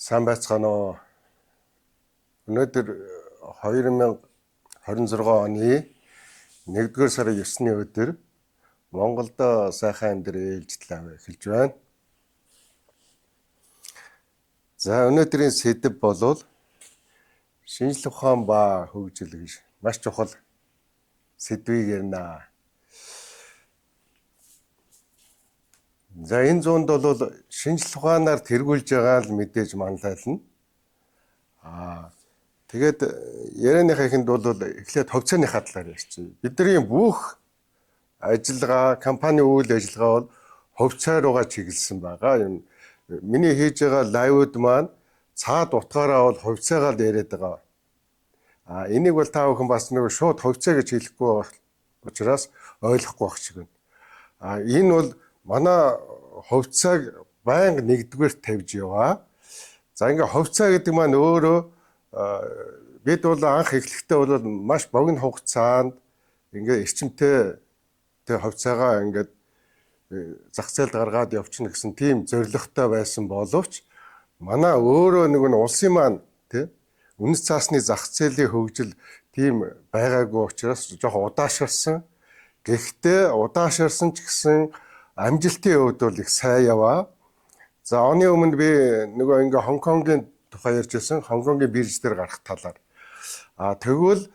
Сайн байцгаана уу? Өнөөдөр 2026 оны 1-р сарын 9-ний өдөр Монголд сайхан амьдрал ээлжид лав эхэлж байна. За, өнөөдрийн сэдэв болвол шинжлэх ухаан ба хөгжил гэж маш чухал сэдвийг ярина. За, энэ зуунд бол шинжлэх ухаанаар тэргүүлж байгаа л мэдээж манлайлна. Тэгээд ярианыхаа эхэнд бол эхлээд хувьцааныхаа талаар ярьчих. Бидний бүх ажиллагаа, компани үйл ажиллагаа бол хувьцаа руугаа чиглэсэн байгаа. Юм миний хийж байгаа live ууд маань цаад утгаараа бол хувьцаагаа л яриад байгаа. Энийг бол та бүхэн бас нэг шууд хувьцаа гэж хэлэхгүй учраас ойлгохгүй байх шиг байна. Энэ бол манай хувьцааг байнга нэгдүгээр тавьж яваа. За, ингээ хувьцаа гэдэг маань өөрөө бид бол анх эхлэхдээ бол маш богино хугацаанд ингээ эрчимтэй тэ хувьцаагаа ингээд зах зээлд гаргаад явчихна гэсэн тийм зорилготой байсан боловч манай өөрөө нэг нь улсын маань тэ үнэт цаасны зах зээлийн хөгжил тийм байгаагүй учраас жоохон удаашарсан. Гэхдээ удаашарсан ч гэсэн амжилтын хувьд бол их сайн яваа. За, оны өмнө би нөгөө ингээ Хонконгийн тухай ярьж байсан. Хонконгийн бирж дээр гарах талаар. Тэгвэл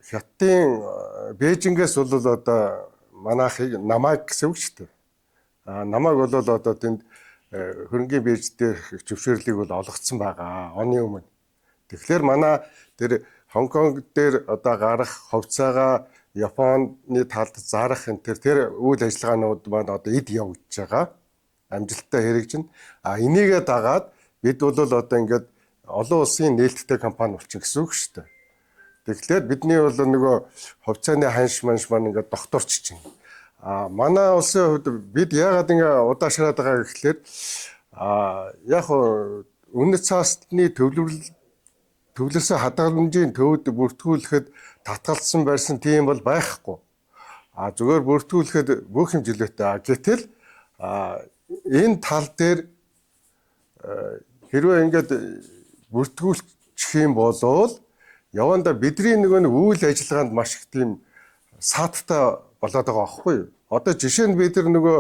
Хятадын Бээжингээс бол одоо манайхыг намайг гэсэн үг шүү дээ. Намайг бол одоо тэнд хөрөнгийн бирж дээр зөвшөөрлийг бол олгоцсон байгаа оны өмнө. Тэгэхээр манай тэр Хонконг дээр одоо гарах хувьцаагаа Японы талд зарах энэ тэр үйл ажиллагаанууд маань одоо эд явагдаж байгаа. Амжилттай хэрэгжинэ. Энийгээ дагаад бид бол одоо ингээд олон улсын нээлттэй компани болчих гэсэн үг шүү дээ. Тэгэхээр бидний бол нөгөө хувьцааны ханш манш маань ингээд докторч чинь. Манай улсын хувьд бид яагаад ингээ удаашраад байгаа гэхлээр яг үнэт цаасны төвлөрсөн хадгаламжийн төвд бүртгүүлэхэд татгалцсан байсан тийм бол байхгүй. Зүгээр бүртгүүлэхэд бүх юм жилээтэй. Гэтэл энэ тал дээр хэрвээ ингээд бүртгүүлчих юм болвол явандаа бидний нөгөө нэг үйл ажиллагаанд маш их тийм сааттай болоод байгаа байхгүй юу? Одоо жишээ нь бид нар нөгөө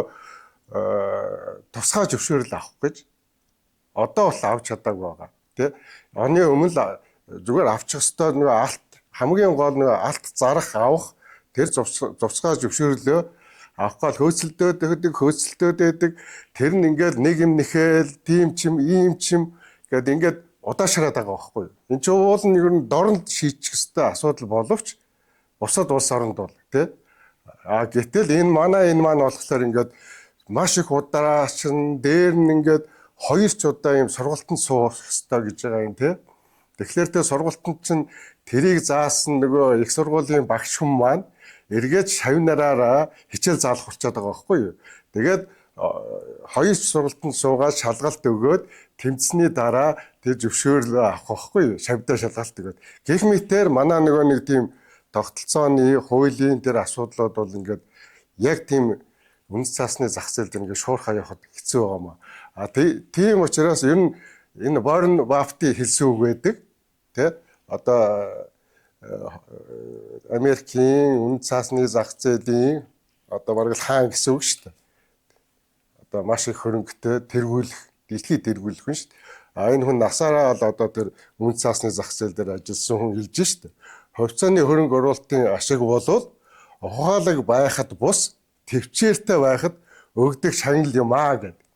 тусгай зөвшөөрөл авах гэж одоо бол авч чадаагүй байгаа. Тэ? Оны өмнө л зүгээр авчих ёстой нөгөө алт, хамгийн гол нөгөө алт зарах авах тэр зурцгаа зөвшөөрлөө авах гол хөөцөлдөөд өгдөг, хөөцөлдөөд байдаг. Тэр нь ингээл нэг юм нэхэл, тийм чим, ийм чим гэд ингээд удаашраад байгаа байхгүй юу? Энд чинь уул нь ер нь дорнд шийдчих ёстой асуудал боловч бусад улс оронд бол тий. Гэтэл энэ манай энэ маань болохоор ингээд маш их удаашин дээр нь ингээд хоёр ч удаа юм сургалтанд суух ёстой гэж байгаа юм тий. Тэгэхээр тэр сургалтанд чинь тэрийг заасан нөгөө их сургуулийн багш хүн маань эргээд шавнараараа хичээл заалах болчиход байгаа байхгүй юу. Тэгээд хоёр ч сургалтанд суугаад шалгалт өгөөд тэмцсэний дараа тэр зөвшөөрлөө авах байхгүй юу. Шавьдаа шалгалт өгөөд. Гэх мэтээр манай нөгөө нэг тийм тогтолцооны хуулийн тэр асуудлууд бол ингээд яг тийм үнэт цаасны зах зээл дээр ингээд шуурхаа явахад хэцүү байгаа маа. Тийм учраас ер нь энэ Warren Buffett-ийн хэлсэн үг байдаг. Тэ? Одоо Америкийн үнэт цаасны зах зээлийн одоо бараг л хаан гэсэн үг шүү дээ. Одоо маш их хөрөнгөтэй тэргүүлэх, дэлхийд тэргүүлэх хүн шүү дээ. Энэ хүн насаараа л одоо тэр үнэт цаасны зах зээл дээр ажилласан хүн хэлж шүү дээ. Хувьцааны хөрөнгө оруулалтын ашиг болвол ухаалаг байхад бус төвчээртэй байхад өгдөг шагнал юм аа гэдэг.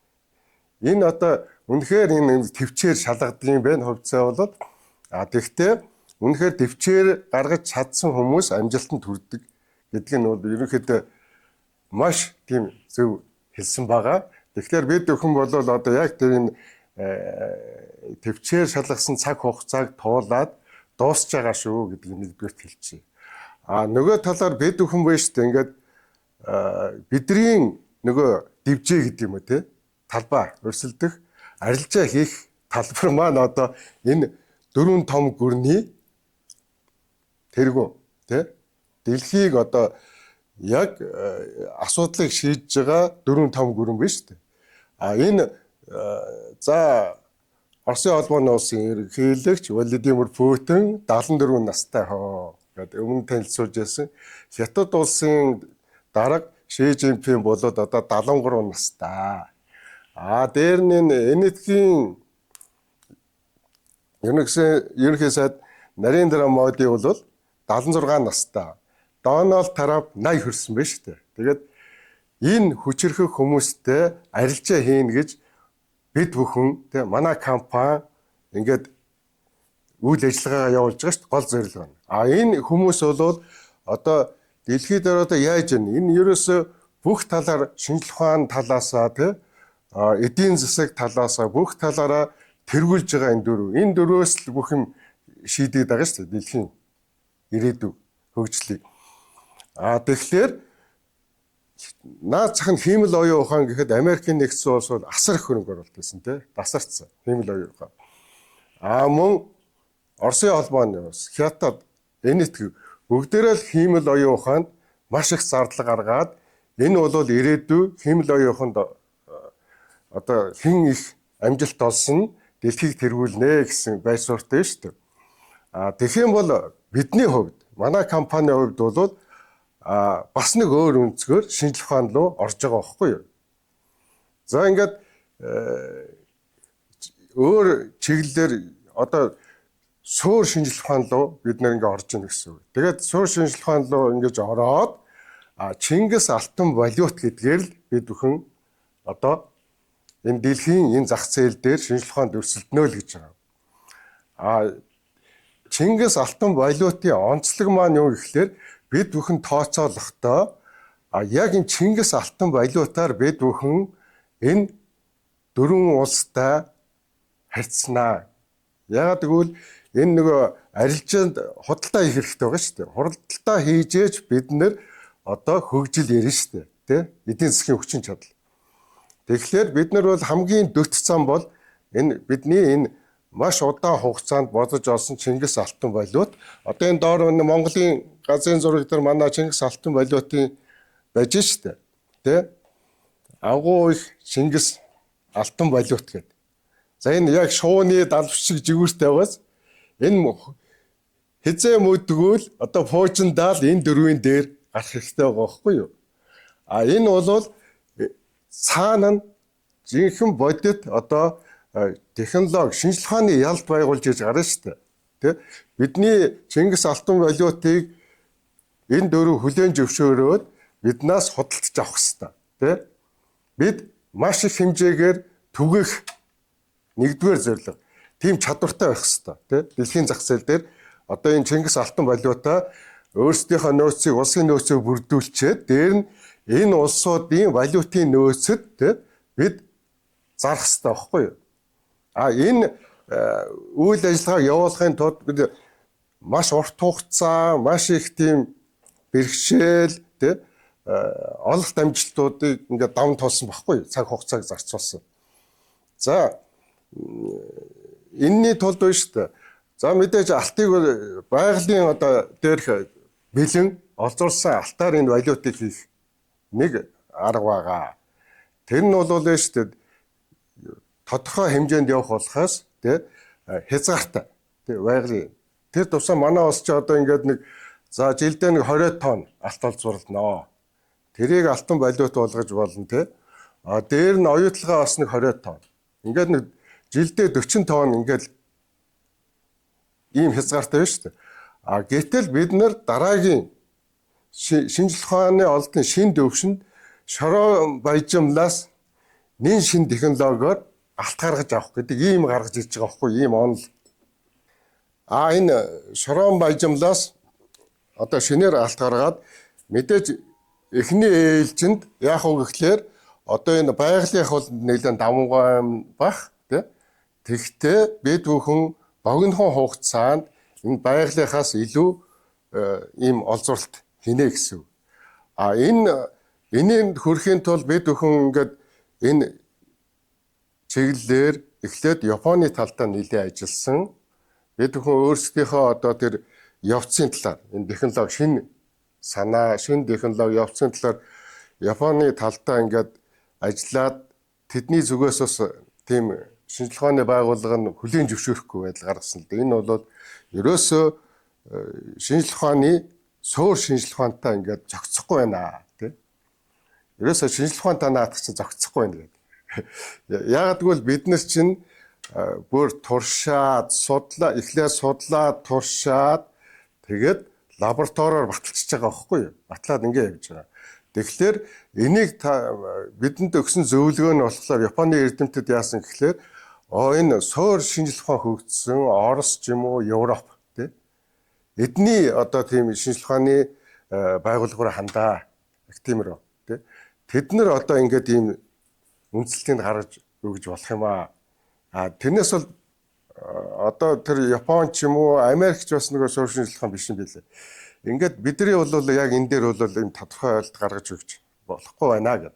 Энэ одоо үнэхээр энэ төвчээр шалгадаг юм байна хувьцаа бол. Тэгтээ үнэхээр төвчээр гаргаж чадсан хүмүүс амжилтанд хүрдэг гэдг нь бол ерөнхийдөө маш тийм зөв хэлсэн байгаа. Тэгэхээр бид бүхэн бол одоо яг тэр энэ төвчээр шалгасан цаг хугацааг туулаад дуусч байгаа шүү гэдгийг нэгдүгээрт хэлчихье. Нөгөө талаар бид бүхэн байна шүү дээ. Ингээд бидний нөгөө дивжээ гэдэг юм уу те талбай өрсөлдөх арилжаа хийх талбар маань одоо энэ дөрвөн том гүрний тэргүүн те дэлхийг одоо яг асуудлыг шийдэж байгаа дөрвөн том гүрэн биш үү? Энэ за Оросын холбооны улсын ерөнхийлөгч Владимир Путин 74 настай хоо гэдэг өмнө танилцуулж байсан. Хятад улсын дарга Ши Жинпин болоод одоо 73 настай. А дээр нь Энэтхийн ерөнхий сайд Нарендра Моди бол 76 настай. Дональд Трамп 80 хүрсэн байна шүү дээ. Тэгээд энэ хүчирхэг хүмүүстэй арилжаа хийнэ гэж бид бүхэн тэ манай компани ингээд үйл ажиллагаагаа явуулж байгаа шүү дээ, гол зорилго нь. А энэ хүмүүс бол одоо дэлхийд дээр одоо яаж вэ? Энэ ерөөсөө бүх талаар шинжлэх ухаан талаасаа тэ эдийн засаг талаасаа бүх талаараа тэргүүлж байгаа энэ дөрөв. Энэ дөрвөөс л бүх юм шийдээд байгаа шүү дээ дэлхийн ирээдүй хөгжлийг. А тэгэхээр наад зах нь хиймэл оюун ухаан гэхэд Америкийн нэгдсэн улс бол асар их хөрөнгө оруулалт хийсэн тий. Дасарцсан хиймэл оюун ухаан. А мөн Оросын холбооны улс, Хятад, Энэтхэг бүгдээрээ л хиймэл оюун ухаанд маш их зардал гаргаад энэ бол ирээдүй хиймэл оюун ухаанд одоо хэн их амжилт олсон дэлхийг тэргүүлнэ гэсэн байр суурьтай шүү дээ. А тэгэх юм бол бидний хувьд, манай компанийн хувьд бол бас нэг өөр өнцгөр шинжлэх ухаан руу орж байгаа байхгүй юу? За ингээд өөр чиглэлээр одоо суур шинжлэх ухаан руу бид нэр ингээ орж ийн гэсэн үг. Тэгээд суур шинжлэх ухаан руу ингэж ороод Чингис алтан валют гэдгээр л бид бүхэн одоо энэ дэлхийн энэ зах зээл дээр шинжлэх ухаанд өрсөлдөнө л гэж байгаа. Чингис алтан валютын онцлог маань юу гэхлээр бид бүхэн тооцоолохдоо яг энэ Чингис алтан валютаар бид бүхэн энэ дөрвөн улстай харьцнаа. Яагаад гэвэл энэ нөгөө арилжаанд худалдаа хийх хэрэгтэй байгаа шүү дээ. Худалдаа хийж ээж бид нэр одоо хөгжил ярина шүү дээ. Тэ? Эдийн засгийн хүчин чадал. Тэгэхээр бид нар бол хамгийн дөт зам бол энэ бидний энэ маш удаан хугацаанд бодож олсон Чингис алтан валют. Одоо энэ доор Монголын газрын зураг дээр манай Чингис алтан валютын байж штэ. Тэ? Агуу их Чингис алтан валют гэдэг. За энэ яг шууны далб шиг жигүүртэй байгаас энэ хизээ мөдгөөл одоо пуужиндаал энэ дөрвийн дээр гарах хэрэгтэй байгаа байхгүй юу? А энэ бол цаана нь жинхэнэ бодит одоо технологи, шинжлэх ухааны ялд байгуулж иж гарна шүү дээ. Тэ? Бидний Чингис алтан валютыг энэ дөрөв хүлээн зөвшөөрөөд биднээс худалдаж авах хэрэгтэй. Тэ? Бид маш их хэмжээгээр түгэх нэгдүгээр зорилго. Тийм чадвартай байх хэрэгтэй. Тэ? Дэлхийн зах зээл дээр одоо энэ Чингис алтан валюта өөрсдийнхөө нөөцийг, улсын нөөцийг бүрдүүлчихэд дээр нь энэ улсуудын валютын нөөцөд тэ бид зарах хэрэгтэй байхгүй юу? А энэ үйл ажиллагааг явуулахын тулд бид маш урт хугацаа, маш их тийм бэрхшээл тэ ололт амжилтуудыг ингээд даван туулсан байхгүй юу? Цаг хугацааг зарцуулсан. За энэний тулд байна шүү дээ. За мэдээж алтыг байгалийн одоо дээрх бэлэн олзуулсан алтаар энэ валютыг хийх нэг арга байгаа. Тэр нь бол байна шүү дээ, тодорхой хэмжээнд явах болохоос тэ хязгаартай тэ байгалийн. Тэр тусам манай улс чи одоо ингээд нэг за жилдээ нэг 20 тонн алт олзуурлноо. Тэрийг алтан валют болгож болно тэ. А дээр нь оюутлага бас нэг 20 тонн. Ингээд нэг жилдээ 40 тонн ингээд ийм хязгаартай байна шүү дээ. А гэтэл бид нар дараагийн шинжлэх ухааны олдны шин төвшөнд шороо баяжмлаас нэн шин технологиор алт гаргаж авах гэдэг ийм гаргаж ирж байгаа байхгүй ийм онол. А энэ шороон баяжмлаас одоо шинээр алт гаргаад мэдээж эхний ээлжинд яах вэ гэхлээр одоо энэ байгалийнхаа бол нэлээд давмгай бах тий. Тэгтээ бид бүхэн богинохон хугацаанд энэ байгалийнхаас илүү ийм олзууралт хийнэ гэсэн. А энэ энэнд хүрэхийн тулд бид бүхэн ингээд энэ чиглэлээр эхлээд Японы талдаа нэлээд ажилласан. Бид бүхэн өөрсдийнхөө одоо тэр явцын талаар энэ технологи шинэ санаа, шинэ технологи явцын талаар Японы талдаа ингээд ажиллаад тэдний зүгээс бас тийм шинжлэх ухааны байгууллага нь хүлээн зөвшөөрөхгүй байдал гаргасан л дээ. Энэ бол ерөөсөө шинжлэх ухааны суур шинжлэх ухаантай ингээд зохицохгүй байна тий. Ерөөсөө шинжлэх ухаантай наадах чинь зохицохгүй байна гэдэг. Яагаад гэвэл бид нар чинь бүр туршаад судлаа, эхлээ судлаад туршаад тэгээд лабораториор баталчихж байгаа байхгүй юу? Батлаад ингэ явж байгаа. Тэгэхээр энийг бидэнд өгсөн зөвлөгөө нь болохоор Японы эрдэмтэд яасан гэхлээр энэ суур шинжлэх ухаан хөгжсөн Орос ч юм уу Европ тий. Эдний одоо тийм шинжлэх ухааны байгууллага руу хандаа академи руу тий. Тэд нар одоо ингээд ийм үндэслэлийг гаргаж өгж болох юм аа. А тэрнээс бол одоо тэр Япон ч юм уу Америк ч бас нөгөө суур шинжлэх ухаан биш юм билээ. Ингээд бидний бол яг энэ дээр бол ийм тодорхой ойлт гаргаж өгч болохгүй байна гэд.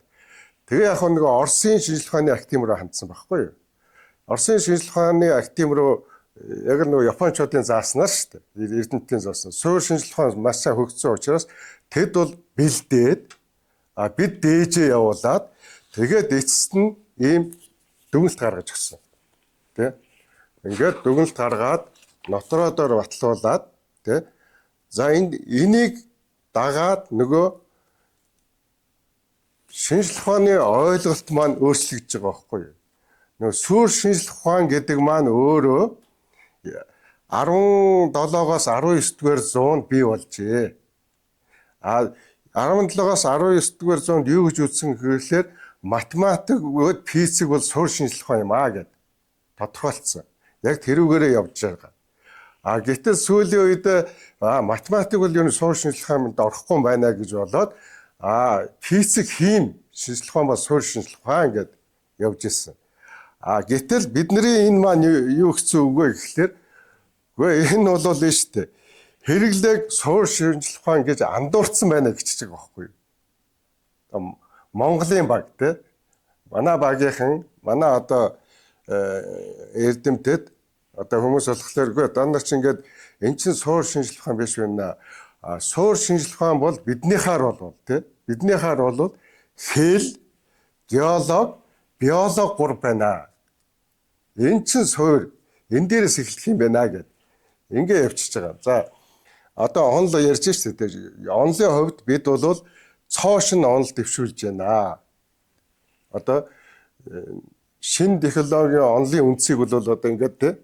Тэгээ яг нөгөө Оросын шинжлэх ухааны академи руу хандсан байхгүй юу? Оросын шинжлэх ухааны академи руу яг л нөгөө Япончуудын зааснаар шүү дээ. Эрдэмтдийн зааснаар. Суур шинжлэх ухаан маш сайн хөгжсөн учраас тэд бол бэлдээд а бид дээжээ явуулаад тэгээд эцэст нь ийм дүгнэлт гаргаж өгсөн. Тэ? Ингээд дүгнэлт гаргаад нотродоор батлуулаад тэ? За энийг дагаад нөгөө шинжлэх ухааны ойлголт маань өөрчлөгдөж байгаа байхгүй юу? Нөгөө суур шинжлэх ухаан гэдэг маань өөрөө 17-оос 19 дугаар зуунд бий болжээ. А 17-оос 19 дугаар зуунд юу гэж үзсэн гэхлээр математик бөгөөд физик бол суур шинжлэх ухаан юм аа гэд тодорхойлцсон. Яг тэрүүгээрээ явж байгаа. А гэтэл сүүлийн үед математик бол ер нь суур шинжлэх ухаанд орохгүй байна гэж болоод физик, хим шинжлэх ухаан бол суур шинжлэх ухаан гэд явж исэн. А гэтэл бидний энэ маань юу гэсэн үг вэ гэхлээр үгүй энэ бол нь шүү дээ. Хэрэглээг суур шинжлэх ухаан гэж андуурсан байна гэж чиг байгаа байхгүй юу? Монголын баг те. Манай багийнхан, манай одоо эрдэмтэд одоо хүмүүс болохоор үгүй дандаа чи ингээд эн чинь суур шинжлэх ухаан биш байна. А суур шинжлэх ухаан бол биднийхаар болвол тий биднийхаар бол хэл, геолог, биолог гур байна. Эн чинь суур энэ дээрээс эхлэх юм байна гэд ингээ явчихж байгаа. За одоо онол ярьж штэ тий. Онолын хувьд бид бол цоо шин онол дэвшүүлж байна. Одоо шинэ технологийн онолын үндсийг бол одоо ингээд тий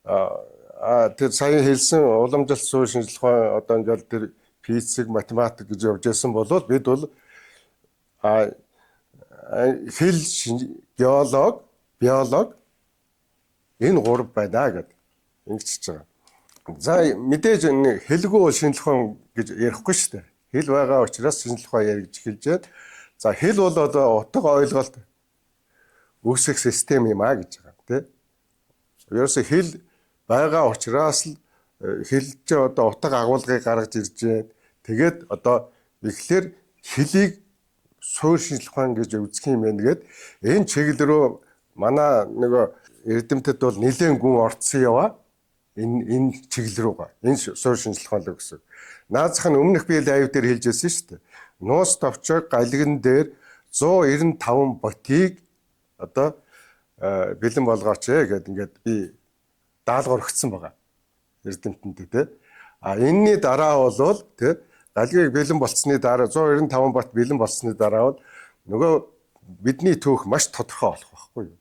тэр сая хэлсэн уламжлалт суур шинжлэх ухаан одоо ингээд тэр физик, математик гэж явж байсан бол бид бол хэл, геолог, биолог энэ гурав байна гэд ингэчихэж байгаа. За мэдээж хэлгүй бол шинжлэх ухаан гэж ярихгүй шүү дээ. Хэл байгаа учраас шинжлэх ухаан яригдж эхэлж байна. За хэл бол одоо утга ойлголт үүсгэх систем юм а гэж байгаа тий. Ерөөсө хэл байгаа учраас л хэл чи одоо утга агуулгыг гаргаж ирж байна. Тэгээд одоо эхлээр хэлийг суур шинжлэх ухаан гэж үзэх юм байна гэд энэ чиглэл рүү манай нөгөө эрдэмтэд бол нэлээд гүн орцсон яваа. Энэ чиглэл рүү энэ суур шинжлэх ухаан л гэсэн. Наазах нь өмнөх би лайв дээр хэлж байсан шүү дээ. Нууц товчоо галигн дээр 195 ботыг одоо бэлэн болгооч гэд ингээд би даалгавар өгсөн байгаа. Эрдэмтэнтэй тий. А энэний дараа бол тий галгийг бэлэн болцсны дараа 195 бат бэлэн болцсны дараа бол нөгөө бидний түүх маш тодорхой болох байхгүй юу?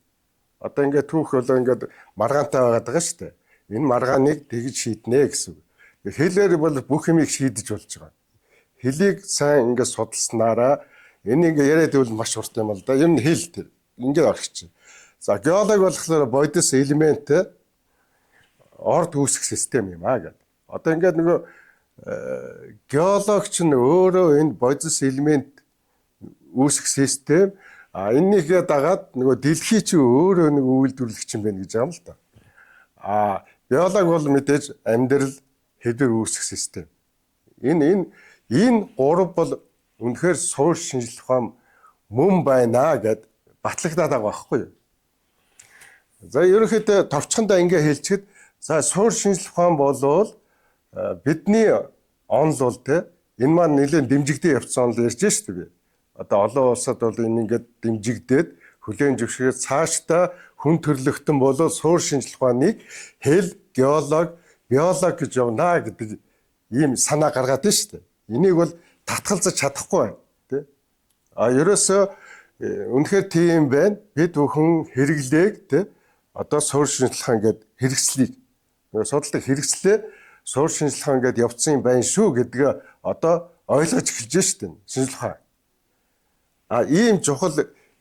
Одоо ингээд түүх болоо ингээд маргаантай байгаад байгаа шүү дээ. Энэ маргааныг тэгж шийднэ гэсэн үг. Хэлээр бол бүх юмыг шийдэж болж байгаа. Хэлийг сайн ингээд судалснараа энэ ингээд яриад байвал маш урт юм л да. Ер нь хэл тэр ингээд орчих. За геолог болохоор бодис элемент орд үүсэх систем юм аа гэдэг. Одоо ингээд нөгөө геолог ч өөрөө энэ бодис элемент үүсэх систем а энэнийхээ дагаад нөгөө дэлхий чи өөрөө нэг үйлдвэрлэгч юм байна гэж байгаа юм л да. А биолог бол мэдээж амьдрал хэдвэр үүсэх систем. Энэ гурав бол үнэхээр суур шинжлэх ухаан мөн байна гэд батлагдаад байгаа байхгүй юу? За ерөнхийдөө товчхондоо ингэ хэлчихэд за суур шинжлэх ухаан болвол бидний онол бол те энэ маань нэлээд дэмжигдээ явцсан онол ярьж шүү дээ би. Одоо олон улсад бол энэ ингээд дэмжигдээд Хүлээн зөвшөөрөөд цаашдаа хүн төрлөختөн болоод суур шинжлэх ухааныг хэл, геолог, биолог гэж явна гэдэг ийм санаа гаргаад байна шүү дээ. Энийг бол татгалзаж чадахгүй байна, тий. А ерөөсөө үнэхээр тийм байна. Бид бүхэн хэрэглээг, тий, одоо суур шинжлэх ухаан гээд хэрэгслийг судалдаг хэрэгслээ суур шинжлэх ухаан гээд явцсан юм байна шүү гэдгээ одоо ойлгож эхэлж шүү дээ. Шинжлэх ухаан. А ийм чухал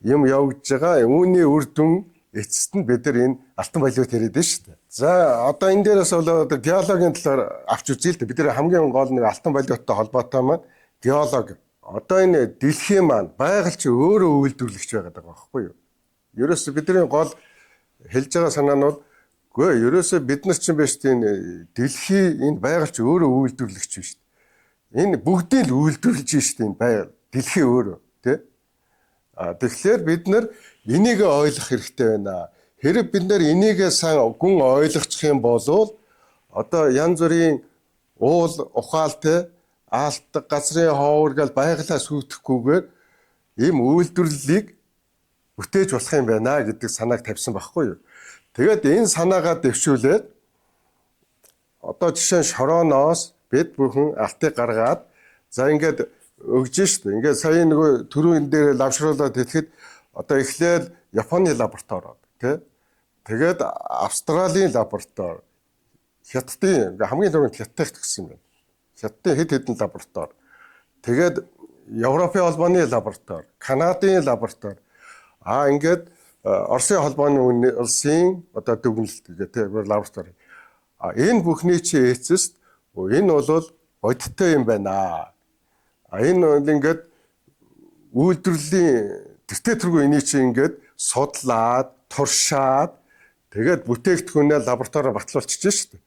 юм явагдаж байгаа. Үүний үр дүн эцэст нь бид нар энэ алтан валют яриад байна шүү дээ. За, одоо энэ дээрээс бол одоо геологийн талаар авч үзье л дээ. Бид нар хамгийн гол нэг алтан валюттай холбоотой маань геолог. Одоо энэ дэлхийн маань байгаль чи өөрөө үйлдвэрлэгч байгаад байгаа байхгүй юу? Ерөөсө бидний гол хэлж байгаа санаа нь бол үгүй ерөөсө бид нар чинь биш тийм дэлхий энэ байгаль чи өөрөө үйлдвэрлэгч биш. Энэ бүгдийг л үйлдвэрлэж шүү дээ, энэ байгаль дэлхий өөрөө, тий? А тэгэхээр бид нар энийг ойлгох хэрэгтэй байна. Хэрэг бид нар энийг сайн гүн ойлгочих юм бол одоо янз бүрийн уул ухаал, те, алт, газрын ховор гал байгалаа сүйтгэхгүйгээр ийм үйлдвэрлэлийг бүтээж болох юм байна гэдэг санааг тавьсан байхгүй юу. Тэгээд энэ санаагаа дэвшүүлээд одоо жишээ нь шорооноос бид бүхэн алтыг гаргаад за ингээд өгж штт. Ингээд сая нөгөө түрүү энэ дээр лавшруулаад хэлэхэд одоо эхлээл Японы лабораториуд, тий. Тэгээд Австралийн лаборатори, Хятадын, ингээ хамгийн түрүүнд Хятадд гэсэн юм байна. Хятадын хэд хэдэн лаборатори. Тэгээд Европын холбооны лаборатори, Канадын лаборатори. Аа ингээд Оросын холбооны улсын одоо дүгнэлт гэх тийм лаборатори. А энэ бүхний чи эцэст энэ бол бодиттой юм байна. А энэ бол ингээд үйлдвэрлэлийн тэртээ тэргүй энийг чи ингээд судлаад, туршаад, тэгээд бүтээгдэхүүнээ лабораториор батлуулчихж шүү дээ.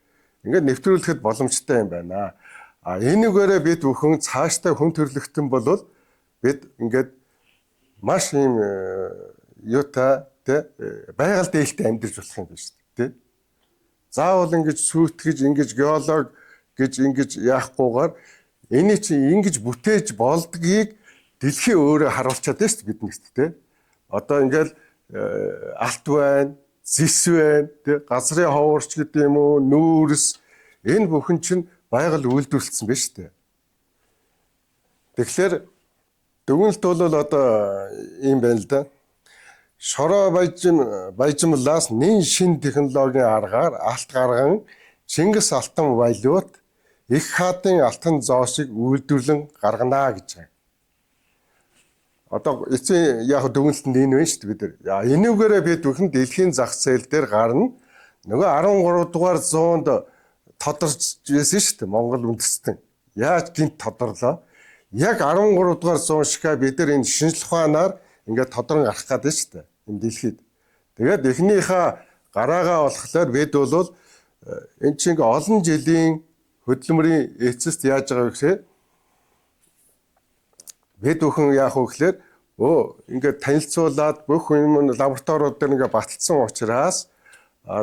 Ингээд нэвтрүүлэхэд боломжтой юм байна. А энийгээрээ бид бүхэн цаашдаа хүн төрлөختөн болвол бид ингээд маш ийм юутай, тэ, байгаль дээлтэй амьдарч болох юм байна шүү дээ. Тэ? Заавал ингэж сүйтгэж, ингэж геолог гэж ингэж яахгүйгээр энийг чи ингэж бүтээж болдгийг дэлхий өөрөө харуулчаад байна шүү дээ биднэрт, тэ. Одоо ингээл алт байна, зис байна, тэ, газрын ховорч гэдэг юм уу, нүүрс, энэ бүхэн чинь байгаль үйлдвэрлэсэн байна шүү дээ. Тэгэхээр дүгнэлт бол одоо ийм байна л да. Шороо баяжмлаас нэн шин технологийн аргаар алт гарган Чингис алтан валют, их хаадын алтан зоосыг үйлдвэрлэн гаргана гэж байгаа. Одоо эцсийн яг дүгнэлтэнд энэ байна шүү дээ бид нар. Энүүгээрээ бид бүхэн дэлхийн зах зээл дээр гарна. Нөгөө 13 дугаар зуунд тодорч байсан шүү дээ Монгол үндэстэн. Яаж гинт тодорлоо? Яг 13 дугаар зуун шигэ бид нар энэ шинжлэх ухаанаар ингээд тодрон гарах гэдэг шүү дээ энэ дэлхийд. Тэгээд эхнийхээ гараагаа болохоор бид бол энэ чинь ингээ олон жилийн хөдөлмөрийн эцэст яаж байгаа вэ гэхээр бид бүхэн яах вэ гэхээр ингээд танилцуулаад бүх юм лабораториуд дээр ингээ баталсан учраас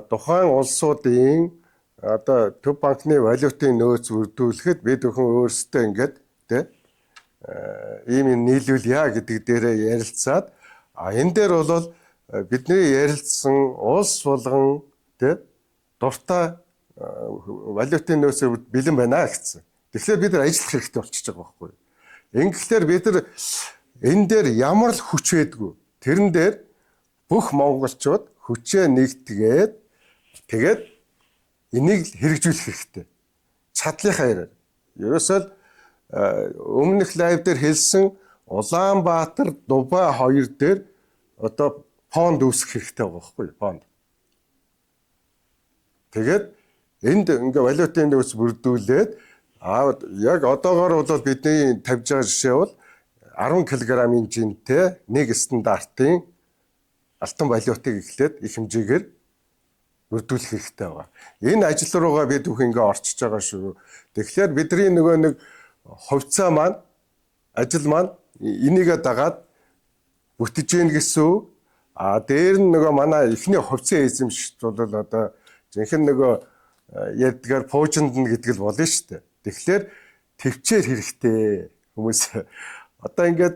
тухайн улсуудын одоо төв банкны валютын нөөц бүрдүүлэхэд бид бүхэн өөрсдөө ингээд, тэ, ийм юм нийлүүлье гэдэг дээрээ ярилцаад, энэ дээр бол бидний ярилцсан улс болгон, тэ, дуртай валютын нөөцөө бэлэн байна гэсэн. Тэгэхээр бид нар ажиллах хэрэгтэй болчихж байгаа байхгүй юу? Ингэхлээр бид нар энэ дээр ямар л хүч байдгүй. Тэрэн дээр бүх монголчууд хүчээ нэгтгээд тэгээд энийг л хэрэгжүүлэх хэрэгтэй. Чадлынхаа яриар. Ерөөсөө л өмнөх live дээр хэлсэн Улаанбаатар, Дубай хоёр дээр одоо фонд үүсгэх хэрэгтэй байгаа байхгүй юу? Фонд. Тэгээд энд ингээ валютын нөөц бүрдүүлээд яг одоогоор бол бидний тавьж байгаа жишээ бол 10 кг-ын жинтэй нэг стандартын алтан валютыг эхлээд их хэмжээгээр бүрдүүлэх хэрэгтэй байгаа. Энэ ажил руугаа бид бүхэн ингээ орчиж байгаа шүү. Тэгэхээр бидний нөгөө нэг хувьцаа маань, ажил маань энийгээ дагаад бүтэж гин гэсэн үг. А дээр нь нөгөө манай эхний хувьцаа эзэмшигч бол одоо жинхэнэ нөгөө ярьдгаар пуужинд нь гэдэг л болно шүү дээ. Тэгэхээр төвчээр хэрэгтэй хүмүүс. Одоо ингээд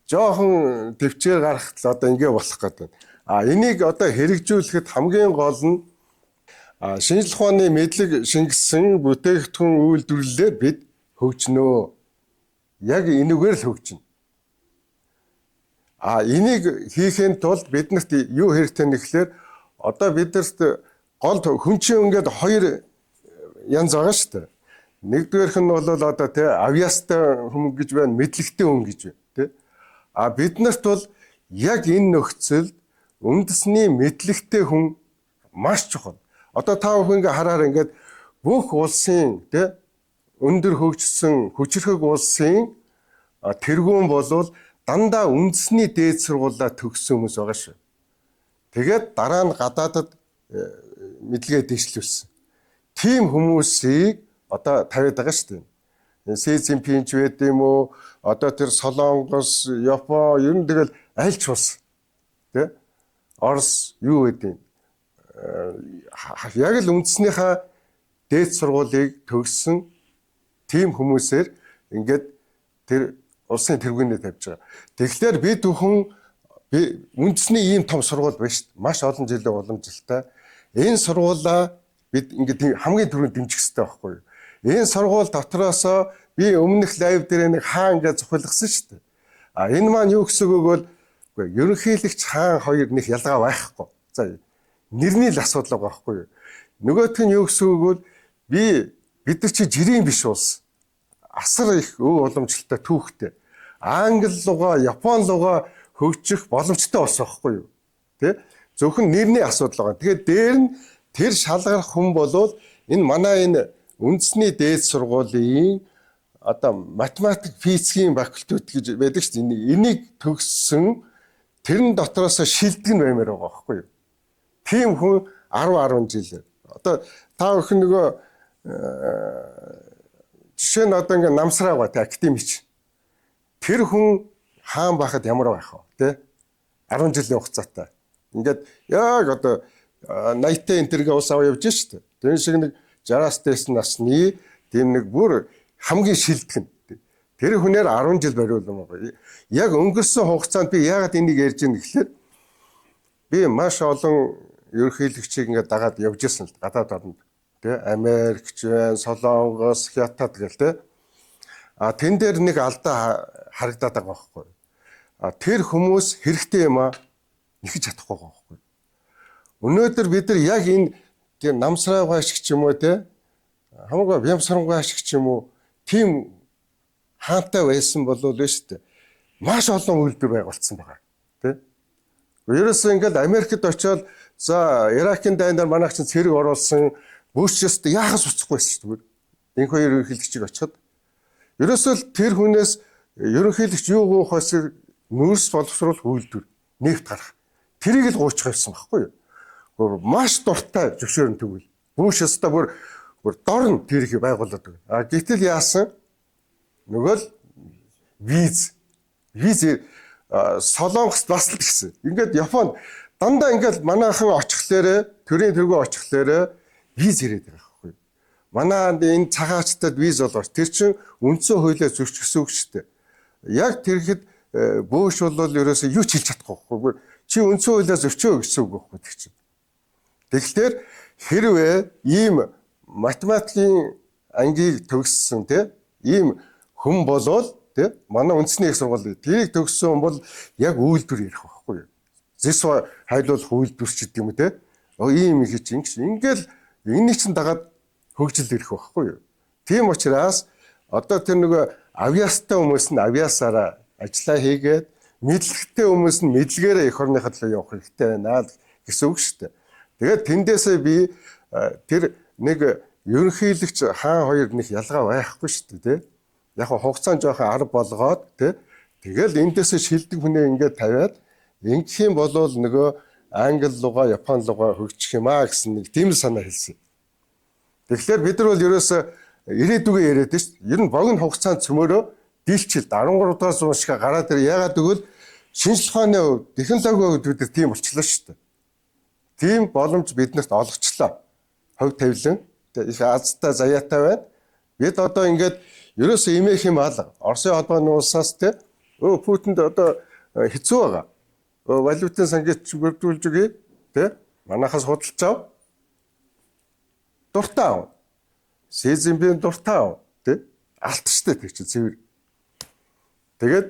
Жохон төвчээр гарахт л одоо ингэ болох гэдэг. А энийг одоо хэрэгжүүлэхэд хамгийн гол нь шинжлэх ухааны мэдлэг шингэсэн бүтээгдэхүүн үйлдвэрлэлээр бид хөгжнөө. Яг энэгээр л хөгжинэ. А энийг хийхин тулд биднэрт юу хэрэгтэй нэ гэхээр одоо биднэрт гол хүн чинь ингээд хоёр янз байгаа шүү дээ. Нэгдүгээрх нь бол одоо тий авьяастай хүн гэж байна, мэдлэгтэй хүн гэж байна тий. А биднэрт бол яг энэ нөхцөлд үндэсний мэдлэгтэй хүн маш чухал. Одоо та бүхэн ингээ хараар ингээд бүх улсын тий өндөр хөгжсөн хүчирхэг улсын тэргүүн болвол дандаа үндэсний дээд сургуулиа төгссөн хүмүүс байгаа шүү. Тэгээд дараа нь гадаадад мэдлэгээ дэвшлүүлсэн. Тийм хүмүүсийг одоо тавиад байгаа шүү дээ. Си Цзиньпин ч байд юм уу? Одоо тэр Солонгос, Япон ер нь тэгэл аль ч улс тий Орос юу гэдэг юм. Яг л үндэснийхээ дээд сургуулийг төгссөн тийм хүмүүсээр ингээд тэр улсын тэргүүнээ тавьж байгаа. Тэгэхээр бид бүхэн би үндэсний ийм том сургууль байна шүү дээ. Маш олон жилийн уламжилттай. Энэ сургуулаа бид ингээд хамгийн түрүүнд дэмжих хэрэгтэй байхгүй юу? Энэ сургууль дотроосоо би өмнөх live дээр нэг хаан ингээд зохиолгосон шүү дээ. А энэ маань юу гэсэн үг бол үгүй ерөнхийлөгч хаан хоёр нэг ялгаа байхгүй. За нэрний л асуудал байгаа байхгүй юу? Нөгөөх нь юу гэсэн үг бол бид нар чи жирийн биш улс. Асар их өв уламжлалтай түүхтэй. Англи лугаа, Япон лугаа хөгжих боломжтой болсон байхгүй юу? Тэ? Зөвхөн нэрний асуудал байгаа. Тэгээд дээр нь тэр шалгарх хүн болвол энэ манай энэ үндэсний дээд сургуулийн одоо математик физикийн факультет гэж байдаг шүү дээ. Энийг төгссөн тэрэн дотроос шилдэг нь баймаар байгаа байхгүй юу? Тийм хүн 10 10 жил. Одоо та бүхэн нөгөө жишээ нь одоо ингээ намсраа те академич. Тэр хүн хаан байхад ямар байх вэ те? 10 жилийн хугацаатай. Ингээд яг одоо 80-тай энэ тэргээ ус аваа явж штэ. Тэр шиг нэг 60-аас дээш насны тийм нэг бүр хамгийн шилдэг нь. Тэр хүнээр 10 жил бариулсан байгаа. Яг өнгөрсөн хугацаанд би яагаад энийг ярьж байна гэхлээр би маш олон ерөнхийлөгчийг ингээд дагаад явж исэн л гадаад оронд. Тэ Америкч байна, Солонгос, Хятад гэл тэ. А тэн дээр нэг алдаа харагдаад байгаа байхгүй. А тэр хүмүүс хэрэгтэй юм а нэхэж чадахгүй байгаа байхгүй. Өнөөдөр бид нар яг энэ тийм намсраагаа шиг ч юм уу те хамаагүй бямсрангуй шиг ч юм уу тийм хаантай байсан болов л шүү дээ. Маш олон үйлдвэр байгуулсан байгаа. Тэ? Ерөөсөө ингээл Америкт очиод за Иракийн дайнаар манайх чинь цэрэг оруулсан Буш ёстой яахаас уцахгүй байсан шүү дээ. Энэ хоёр ерөнхийлөгчийг очиход ерөөсөө л тэр хүнээс ерөнхийлөгч юу гуйх байсан нүүрс боловсруул үйлдвэр нефт гарах. Тэрийг л гуйчих байсан байхгүй юу? Маш дуртай зөвшөөрөн тэгвэл. Буш ёстой бүр бүр дорн тэрийг байгуулад өгнө. А гэтэл яасан? Нөгөө л виз Солонгост бас л гэсэн. Ингээд Японд дандаа ингээд манайхан очихлоорэ төрийн тэргүү очихлоорэ виз ирээд байгаа байхгүй юу? Манай энэ цагаачтад виз болгооч. Тэр чинь үндсэн хуулиа зөрчихсөн үг шүү дээ. Яг тэрхэд Буш бол ерөөсөө юу ч хэлж чадахгүй байхгүй. Чи үндсэн хуулиа зөрчөө гэсэн үг байхгүй тэр чинь. Тэгэхээр хэрвээ ийм математикийн ангийг төгссөн те ийм хүн болвол те манай үндэсний их сургууль тэрийг төгссөн хүн бол яг үйлдвэр ярих байхгүй юу? Зэс хайлуулах үйлдвэр ч гэдэг юм уу те. Ийм их чинь ингээл энэний чинь дагаад хөгжил ирэх байхгүй юу? Тийм учраас одоо тэр нөгөө авьяастай хүмүүс нь авьяасаараа ажиллаа хийгээд мэдлэгтэй хүмүүс нь мэдлэгээрээ эх орныхоо төлөө явах хэрэгтэй байна гэсэн үг шүү дээ. Тэгээд тэндээсээ би тэр нэг ерөнхийлөгч хаан хоёр нэг ялгаа байхгүй шүү дээ тий. Яг хугацаанд жоохон арга болгоод тий. Тэгэл эндээсээ шилдэг хүнээ ингээд тавиад ингэх юм бол нөгөө англи лугаа Япон лугаа хөгжих юм аа гэсэн нэг тийм л санаа хэлсэн. Тэгэхээр бид нар бол ерөөсөө ирээдүгээ яриад шүү дээ. Ер нь богино хугацаанд цөмөрөө дийлчил 13 дугаар зуун шиг гараад ир ягаад гэвэл шинжлэх ухааны хувьд, технологийн хувьд бид нар тийм болчлоо шүү дээ. Тийм боломж биднэрт олгочлоо. Хувь тавилан их азтай заяатай байна. Бид одоо ингээд ерөөсөө имэх юм алга. Оросын холбооны улсаас те Путинд одоо хэцүү байгаа. Валютын сангийг бүрдүүлж өгье. Тэ? Манайхаас худалдаж ав. Дуртай ав. Си Цзиньпин дуртай ав. Тэ? Алт штэ тэр чинь цэвэр. Тэгээд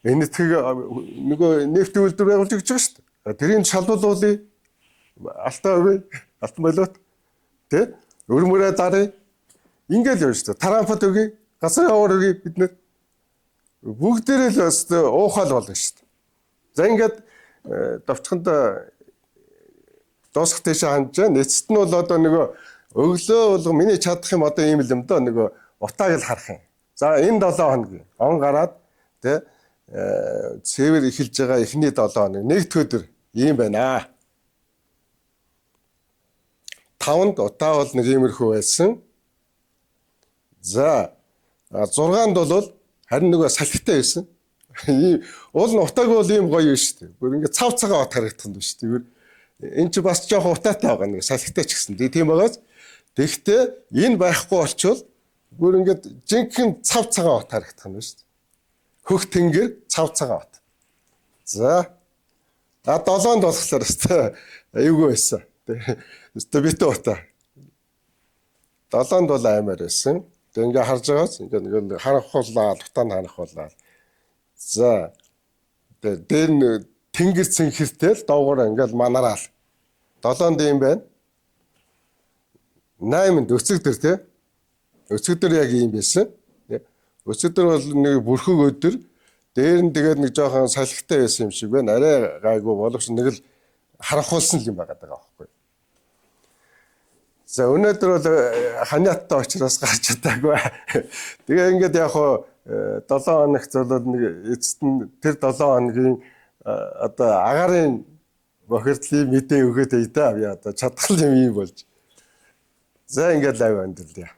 энэ тэг нөгөө нефтийн үйлдвэр байгуулж өгч байгаа штэ. Тэрийг шалгуулъя. Алтаа өгье. Алтан болиот. Тэ? Өрмөрөө даръя. Ингээл явна штэ. Трампад өгье. Газрын овор өгье бид нэр. Бүгдээрээ л бас уухаал болно штэ. За ингээд давчханд дуусах тийшээ хандж байна. Эцэст нь бол одоо нөгөө өглөө болго миний чадах юм одоо ийм л юм доо нөгөө утааг л харах юм. За энэ 7 хоногийн он гараад тэ цэвэр эхэлж байгаа эхний 7 хоног нэгд өдөр ийм байна. 5-нд утаа бол нэг иймэрхүү байсан. За 6-нд бол харин нөгөө салхитай байсан. Уул нь утааг бол ийм гоё биш үү? Бүр ингээд цав цагаан от харагдах юм биш үү? Энэ чи бас жоохон утаатай байгаа нэг салхитай ч гэсэн. Тийм байгаас тэгтээ энэ байхгүй болчвол бүр ингээд жинхэнэ цав цагаан от харагдах юм биш үү? Хөх тэнгэр цав цагаан от. За 7-нд болохоор өстой аюугүй байсан. Өстой битүү утаа. 7-нд бол аймаар байсан. Тэг ингээ харж байгаас ингээ нэг харанхуулаа, утаа нь харанхуулаа. За дээр нь тэнгэр цэнхэртэй л доогоор ингээл манараал. 7-нд юм байна. 8-нд өцөг төр тий. Өцөг төр яг ийм байсан. Өцөг төр бол нэг бүрхэг өдөр дээр нь тэгээд нэг жоохон салхитай байсан юм шиг байна. Арай гайгүй боловч нэг л харанхуулсан л юм байгаа даа байхгүй. За өнөөдөр бол ханиаттай учраас гарч чадаагүй. Тэгээ ингээд яг хуу 7 хоногт бол нэг эцэст нь тэр 7 хоногийн одоо агаарын бохирдлын мэдээ өгөөд эй да. Би одоо чадах юм юм болж. За ингээд лайв өндөрлөе.